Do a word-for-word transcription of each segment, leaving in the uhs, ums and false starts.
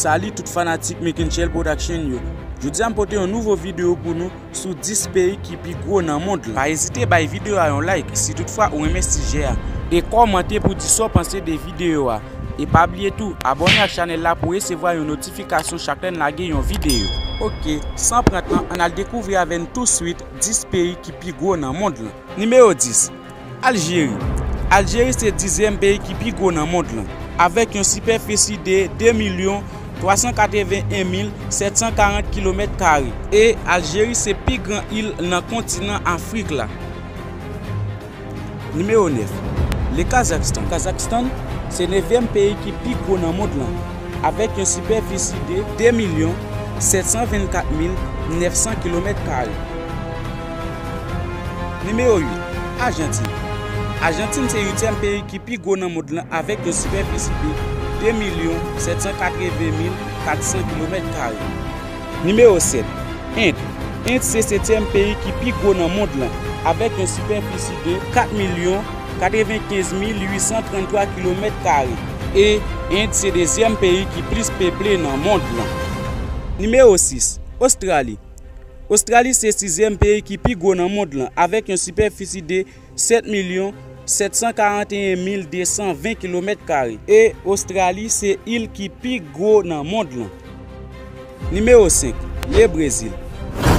Salut tout fanatik Making Shell Production yo. Jodi a m pote yon nouvo videyo pou nou sou dis peyi ki pi gwo nan mond lan. Pa ezite bay videyo a yon like si toutfwa ou renmen sijè a. E kòmante pou di sa w panse de videyo a. E pa bliye tou, abòne ak chanèl la pou w resevwa yon notifikasyon chak lè n lage yon videyo. Ok, san pran tan, ann al dekouvri avè n touswit dis peyi ki pi gwo nan mond lan. Nimewo dis, Aljeri. Aljeri se dizyèm peyi ki pi gwo nan mond lan, avèk yon sipèfisi de de milyon twa san katreven en mil sèt san karant kilomèt kare. E Aljeri se pi gran il nan kontinan Afrik la. Nimewo nèf, le Kazakstan. Kazakstan se nevyèm peyi ki pi gwo nan mond lan, avèk yon sipèfisi de de milyon sèt san vennkat mil nèf san kilomèt kare. Nimewo uit, Ajantin. Ajantin se uityèm peyi ki pi gwo nan mond lan, avèk yon sipèfisi de de milyon sèt san katreven mil kat san kilomèt kare. Nimewo sèt, End. End se setyèm peyi ki pi gwo nan mond lan, avèk yon sipèfisi de kat milyon katrevenkenz mil uit san tranntwa kilomèt kare. E End se dezyèm peyi ki plis peple nan mond lan. Nimewo sis, Ostrali. Ostrali se sizyèm peyi ki pi gwo nan mond lan, avèk yon sipèfisi de sèt milyon sèt san karanteyen mil de san ven kilomèt kare. E Ostrali se il ki pi gwo nan mond lan. Nimewo senk, le Brezil.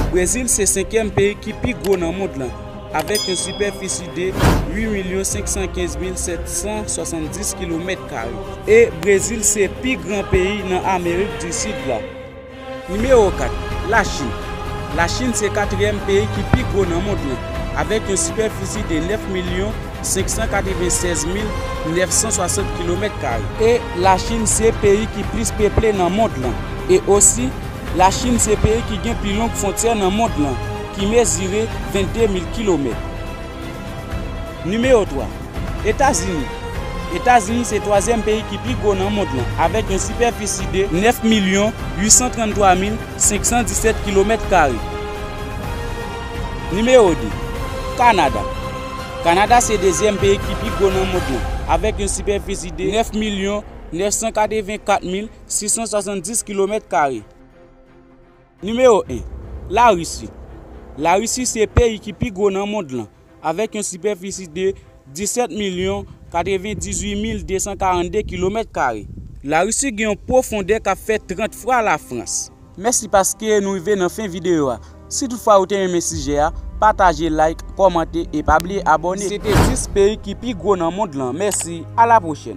Brezil se senkyèm peyi ki pi gwo nan mond lan, avèk yon sipèfisi de uit milyon senk san kenz mil sèt san swasanndis kilomèt kare. E Brezil se pi gran peyi nan Amerik di Sid la. Nimewo kat, Lachin. Lachin se katriyèm peyi ki pi gwo nan mond lan, avèk yon sipèfisi de nèf milyon senk san katrevensèz mil nèf san swasant kilomèt kare. E Lachin se peyi ki plis peple nan mond lan. E osi, Lachin se peyi ki gen pi long fwontyè nan mond lan, ki mezire vennde mil kilomèt. Nimewo twa, Etazini. Etazini se twazyèm peyi ki pi gwo nan mond lan, avèk yon sipèfisi de nèf milyon uit san tranntwa mil senk san disèt kilomèt kare. Nimewo de, Kanada. Kanada se dezyèm peyi ki pi gwo nan mond lan, avèk yon sipèfisi de nèf milyon nèf san katrevenkat mil sis san swasanndis kilomèt kare. Nimewo en, Larisi. Larisi se peyi ki pi gwo nan mond lan, avèk yon sipèfisi de disèt milyon katrevendizuit mil de san karannde kilomèt kare. Larisi gen yon pwofondè k ap fè trant fwa Lafrans. Mèsi paske nou rive nan fen videyo a. Si toutfwa ou te renmen sijè a, pataje, like, kòmante e pa bliye abòne. Se te dis peyi ki pi gwo nan mond lan. Mèsi, a la pwochèn.